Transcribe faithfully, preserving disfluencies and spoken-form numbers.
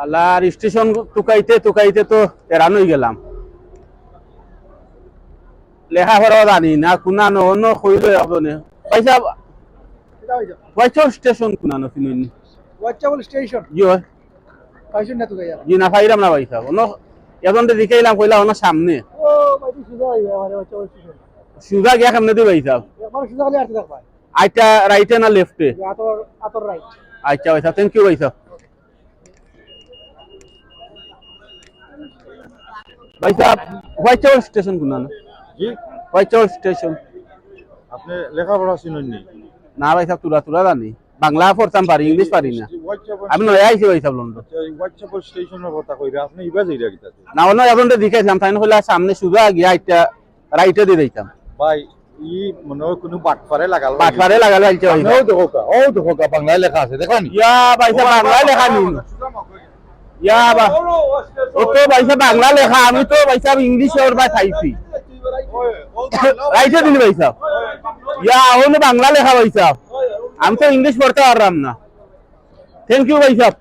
আল্লার স্টেশন তুকাইতে তুকাইতে তো হেরান অইগেলাম। লেখাপড়া জানি না, কুনানো অনো কইলো আপনে। ভাইসাব, কিতা অইছে? হোয়াইটচপল স্টেশন কুনানো চিনইন নি? হোয়াইটচপল স্টেশন? জি অয়। পাইছইন না তুকাইয়া? জি না, পাইরাম না ভাইসাব। অনো একজনরে জিকাইলাম, কইলা অনো সামনে। ও, ভাই, তুই সুজা অইবে, আমারে হোয়াইটচপল স্টেশন। সুজা গিয়া কেমনে দি ভাইসাব? একবার সুজা খালি আটতে থাকবা। আইচ্ছা, রাইটে না লেফটে? আতর, আতর রাইট। আইচ্ছা ভাইসাব, thank you ভাইসাব। ভাইসাব, হোয়াইটচপল স্টেশন কুনানো? জি? হোয়াইটচপল স্টেশন। আপনে লেখাপড়া চিনইন নি? না ভাইসাব, থুড়া থুড়া জানি। বাংলা পড়তাম পারি, ইংলিশ পারি না। হোয়াইটচপল আমি নয়া আইছি ভাইসাব লন্ডন। আইচ্ছা, এই হোয়াইটচপল স্টেশনর কথা কইরা, আপনে ইবা যাইরা কিতাতে? না, অনো একজনরে জিকাইছিলাম, তাইন কইলা সামনে সুজা গিয়া আইচ্ছা রাইটে দি যাইতাম। ভাই, ই মনে অয় কুনু বাটপারে লাগাল অইছে। বাটপারে লাগাল অইছে ভাই। আপনেও দেখউক্কা, অউ দেখউক্কা, বাংলায় লেখা আছে, দেখরা নি? ইয়া ভাইসাব, বাংলায় লেখা নি। ইয়া বা-, ও তো ভাইসাব বাংলা লেখা, আমি তো ভাইসাব ইংলিশ অর বা চাইছি। রাইটে দি নি ভাইসাব। ইয়া, অনো বাংলা লেখা ভাইসাব। আমি তো ইংলিশ পড়তাম পাররাম না। Thank you ভাইসাব।